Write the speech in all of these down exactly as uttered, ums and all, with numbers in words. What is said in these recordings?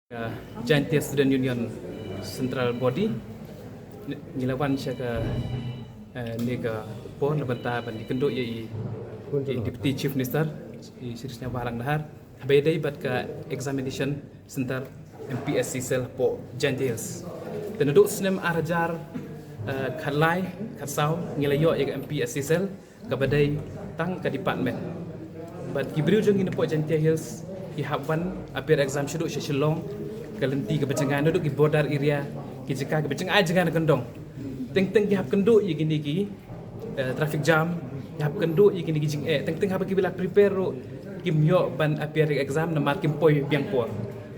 Ka Jaintia Student Union Central Body, ngi la wan sha ka, eh, ne ka por na bynta ban ïakynduh ïa i, i Deputy Chief Minister, i Shri Sniawbhalang Dhar, haba ïadei bad ka examination center M P S C cell hapoh Jaintia Hills. Te naduh snem ar hajar, eh, khatlai, khatsaw, ngi la ïoh ïa ka M P S C cell, kaba dei tang ka department. Bad ki briew jong ngi napoh Jaintia Hills ki hap wan appear exam shaduh sha Shillong, ka lynti kaba jngai naduh ki border area, ki jaka kiba jngai jngai na kyndong. Teng teng ki hap kynduh ïa kine ki, eh, traffic jam, ki hap kynduh ïa kine ki jingeh. Teng teng haba kiba la prepare ruh kim ïoh ban appear exam namar kim poi biang por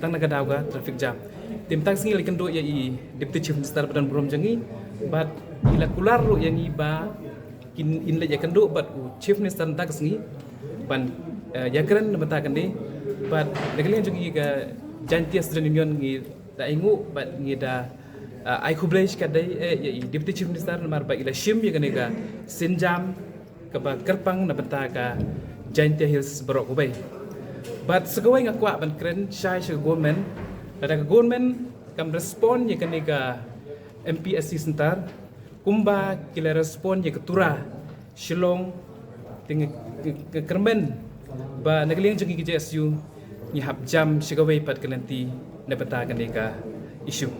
tang na ka daw ka traffic jam. Te mynta ka sngi la kynduh ïa i Deputy Chief Minister ba don burom jong ngi, bad i la kular ruh ïa ngi ba kin, in leit ïakynduh bad u Chief Minister mynta ka sngi ban, eh, ïakren na bynta kane. Bad na ka liang jong ngi ka Jaintia Student Union ngi da ainguh bad ngi da, eh, ai khublei shikatdei, eh, ïa i Deputy Chief Minister namar ba i la shim ïa kane ka sienjam kaba kyrpang na bynta ka Jaintia Hills baroh kawei. Bad sa kawei nga kwah ban kren shai sha ka government, lada ka government kam respond ïa kane ka M P S C center kumba ki la respond ïa ka Tura Shillong, te nga, nga, nga kyrmen ba na ka liang jong ngi ka J S U ngi hap jam sha kawei pat ka lynti na bynta kane ka issue.